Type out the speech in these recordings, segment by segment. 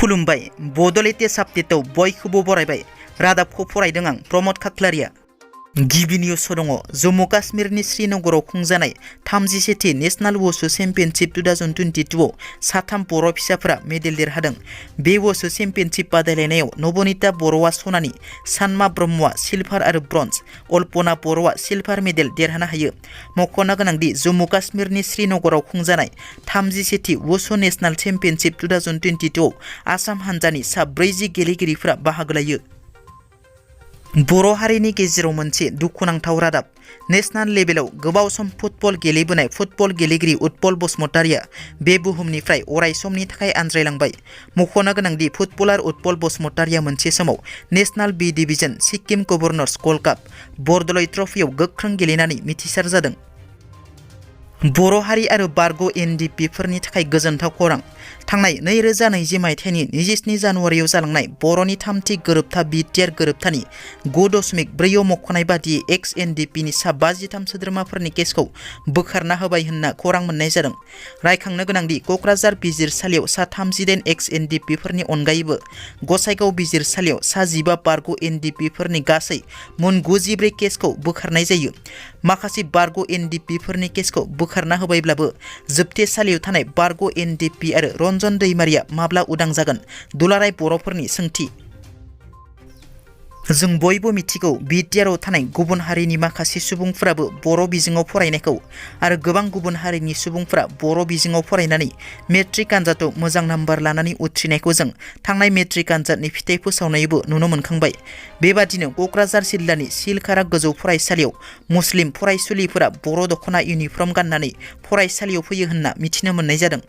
खुलुमबाय बड' लेटेस्ट आपडेटआव बयखौबो बरायबाय। रादाबखौ फरायदों आं प्रमद खाख्लारिया। गिबि निउसआव दङ जम्मु काश्मीरनि श्रीनगराव खुंजानाय 37थि नेशनेल वुशु चेम्पियनशिप 2022 आव साथाम बर' फिसाफोरा मेडेल देरहादों। बे वुशु चेम्पियनशिप बादायलायनायाव नबनीता बर'आ सनानि, सानमा ब्रह्मआ सिलभार आरो ब्रन्ज, अल्पना बर'आ सिलभार मेडेल देरहानो हायो। मख'नो गोनांदि जम्मु काश्मीरनि श्रीनगराव खुंजानाय 37थि वुशु नेशनेल चेम्पियनशिप 2022 आव आसाम हान्जानि सा 40 गेलेगिरिफोरा बाहागो लायो। बर' हारिनि गेजेराव मोनसे दुखुनांथाव रादाब। नेशनेल लेभेलाव गोबाव सम फुटबल गेलेबोनाय फुटबल गेलेगिरि उत्पल बसुमतारिया बे बुहुमनिफ्राय अराय समनि थाखाय आनज्रायलांबाय। मख'नो गोनांदि फुटबलार उत्पल बसुमतारिया मोनसे समाव नेशनेल बी डिभिजन सिक्किम गभर्नर्स गल्ड काप बरदलै ट्रफियाव गोख्रों गेलेनानै मिथिसार जादों। बर' हारि आरो बारग' एनडिपि फोरनि थाखाय गोजोनथाव खौरां। थांनाय 2020 मायथाइनि 27 जानुवारियाव जालांनाय बर'नि थामथि गोरोबथा बिटिआर गोरोबथानि 9.4 आव मख'नाय बादियै एक्स एनडिपि नि सा 53 सोद्रोमाफोरनि केसखौ बोखारना होबाय होनना खौरां मोननाय जादों। रायखांनो गोनांदि क'क्राझार बिजिरसालियाव सा 38 एक्स एनडिपि फोरनि अनगायैबो गसाइगाव बिजिरसालियाव सा 15 बारग' एनडिपि फोरनि गासै मोन 94 केसखौ बोखारनाय जायो। माखासे बारग' एनडिपि फोरनि केसखौ बोखारना होबायब्लाबो जोबथेसालियाव थानाय बारग' एनडिपि आरो रन्जन दैमारिया माब्ला उदां जागोन? दुलाराय बर'फोरनि सोंथि। जों बयबो मिथिगौ बिटिआरआव थानाय गुबुन हारिनि माखासे सुबुंफोराबो बर' बिजोङाव फरायनायखौ आरो गोबां गुबुन हारिनि सुबुंफोरा बर' बिजोङाव फरायनानै मेट्रिक आनजादाव मोजां नाम्बार लानानै उथ्रिनायखौ जों थांनाय मेट्रिक आनजादनि फिथाइ फोसावनायावबो नुनो मोनखांबाय। बेबादिनो क'क्राझार जिल्लानि सिलखारा गोजौ फरायसालियाव मुस्लिम फरायसुलिफोरा बर' दख'ना इउनिफर्म गाननानै फरायसालियाव फैयो होनना मिथिनो मोननाय जादों।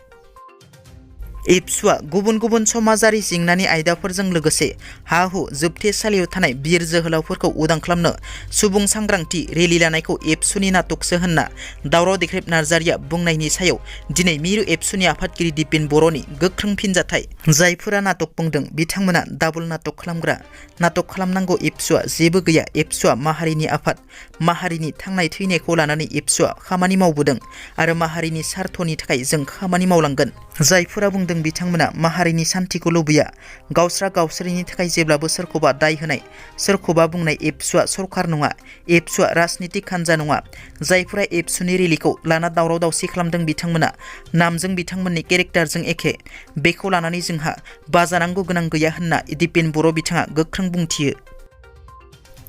एबसुआ गुबुन गुबुन समाजारि जेंनानि आयदाफोरजों लोगोसे हा-हु जोबथेसालियाव थानाय बिर जोहोलावफोरखौ उदां खालामनो सुबुं सांग्रांथि रेलि लानायखौ एबसुनि नाटकसो होनना दावराव देख्रेब नार्जारिया बुंनायनि सायाव दिनै मिरु एबसुनि आफादगिरि दिपेन बर'नि गोख्रों फिनजाथाय। जायफोरा नाटक बुंदों बिथांमोना डाबल नाटक खालामग्रा। नाटक खालामनांगौ एबसुआ जेबो गैया। एबसुआ माहारिनि आफाद। माहारिनि थांनाय थैनायखौ लानानै एबसुआ खामानि मावबोदों आरो माहारिनि सार्थनि थाखाय जों खामानि मावलांगोन। जायफोरा बुंदों बिथांमोना माहारिनि सान्थिखौ लुबैया। गावस्रा गावस्रिनि थाखाय जेब्लाबो सोरखौबा दाय होनाय, सोरखौबा बुंनाय एबसुआ सरखार नङा, एबसुआ राजनितिक हान्जा नङा। जायफोरा एबसुनि रेलिखौ लाना दावराव दावसि खालामदों बिथांमोना नामजों बिथांमोननि केरेक्टारजों एखे। बेखौ लानानै जोंहा बाजानांगौ गोनां गैया होनना दिपेन बर' बिथाङा गोख्रों बुंथियो।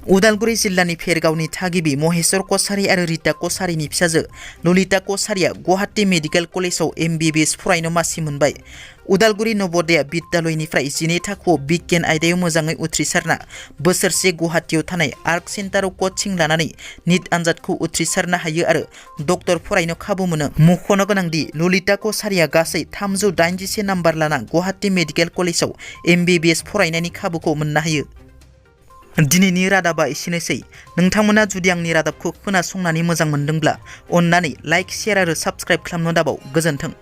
उदालगुरि जिल्लानि फेरगावनि थागिबि महेश्वर कछारी आरो रिता कछारीनि फिसाजो ललिता कछारीया गुवाहाटी मेडिकेल कलेजाव MBBS फरायनो मासि मोनबाय। उदालगुरि नवोदया बिद्यालयनिफ्राय 12 थाखोआव बिगियान आयदायाव मोजाङै उथ्रिसारना बोसोरसे गुवाहाटीयाव थानाय आर्क सेन्टाराव कचिं लानानै निट आनजादखौ उथ्रिसारनो हायो आरो डक्टर फरायनो खाबु मोनो। मख'नो गोनांदि ललिता कछारीया गासै 381 नाम्बार लाना गुवाहाटी मेडिकेल कलेजाव MBBS फरायनायनि खाबुखौ मोननो हायो। दिनैनि रादाबा एसेनोसै। नोंथांमोना जुदि आंनि रादाबखौ खोनासंनानै मोजां मोनदोंब्ला अन्नानै लाइक, शेयार आरो साबस्क्राइब खालामनो दाबाव। गोजोन्थों।